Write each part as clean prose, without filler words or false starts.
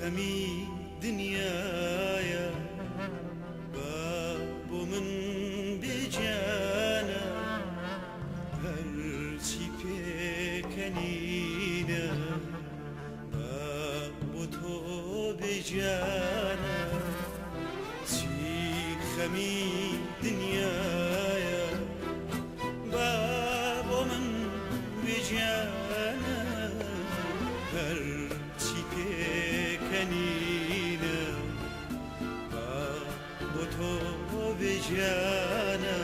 خەمی دنیایە با بۆ من بێ گیانە هەرچی پێکەنینە با بۆ تۆ بێ گیانە چی خەمی دنیایە با بۆ من بێ گیانە هەرچی پێکەنینە با بۆ تۆ بێ گیانە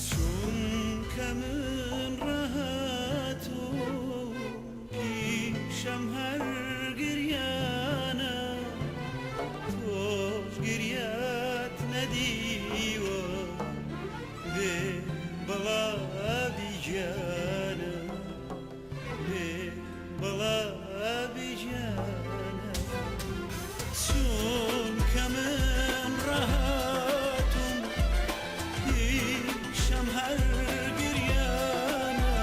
چونکە من ڕاهاتووم پیشەم هەر گریانە تۆش گریات نەدیوە بێ بەڵا بیگیانە بێ بەڵا بیگیانە چونکە من ڕاهاتووم پیشەم هەر گریانە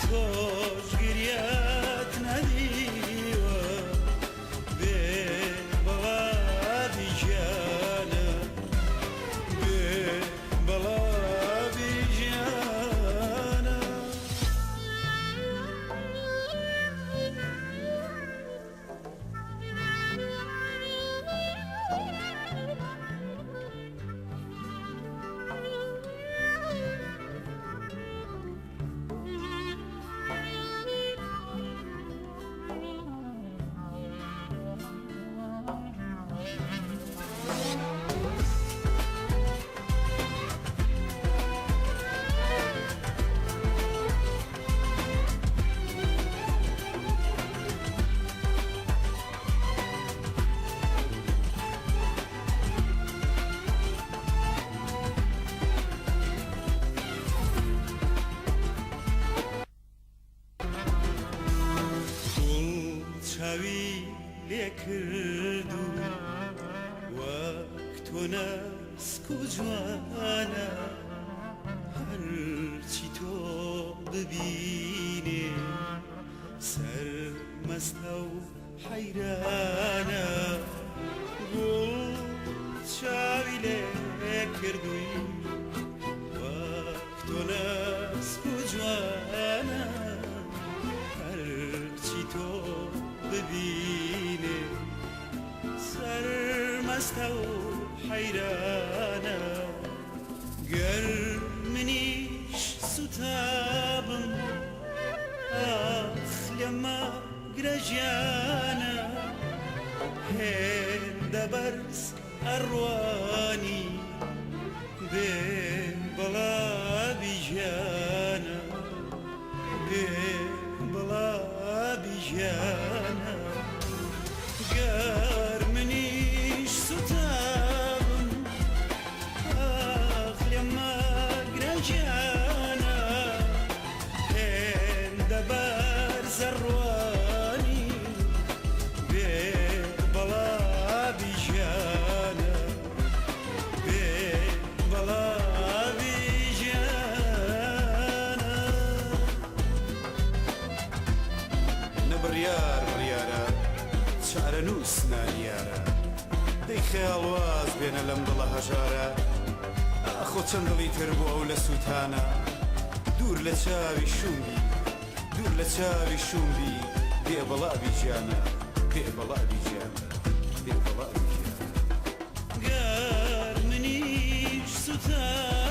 تۆش گریات نەدیوە بێ بەڵا بیگیانە بێ بەڵا بیگیانە. گوڵ چاوی لێ کردووی وەک تۆ ناسک و جوانە هەرچی تۆ ببینێ سەرمەستە و حەیرانە گوڵ چاوی لێ کردووی وەک تۆ ناسک و جوانە هەرچی تۆ ببینێ سەرمەستە و حەیرانە گەر منیش سوتابم ئاخ لەمە گرە ژیانە هێندە بەرز ئەڕوانی بێ بەڵا بیژیانە بێ بەڵا بیژیانە گەر منیش سوتابم ئاخ لەمە گرە ژیانە هێندە بەرزە ڕوانی بێ بەڵا بیژیانە بێ بەڵا بیژیانە. نە بڕیار بڕیارە چارەنووس نادیارە دەی خەیاڵ واز بێنە لەم دڵە هەژارە ئاخۆ چەند دڵی تر بۆ ئەو لە سووتانە دوور لە چاوی شووم بی دوور لە چاوی شووم بی بێ بەڵا بی گیانە بێ بەڵا بی گیانە بێ بەڵا بی گیانە. گەر منیش سوتام.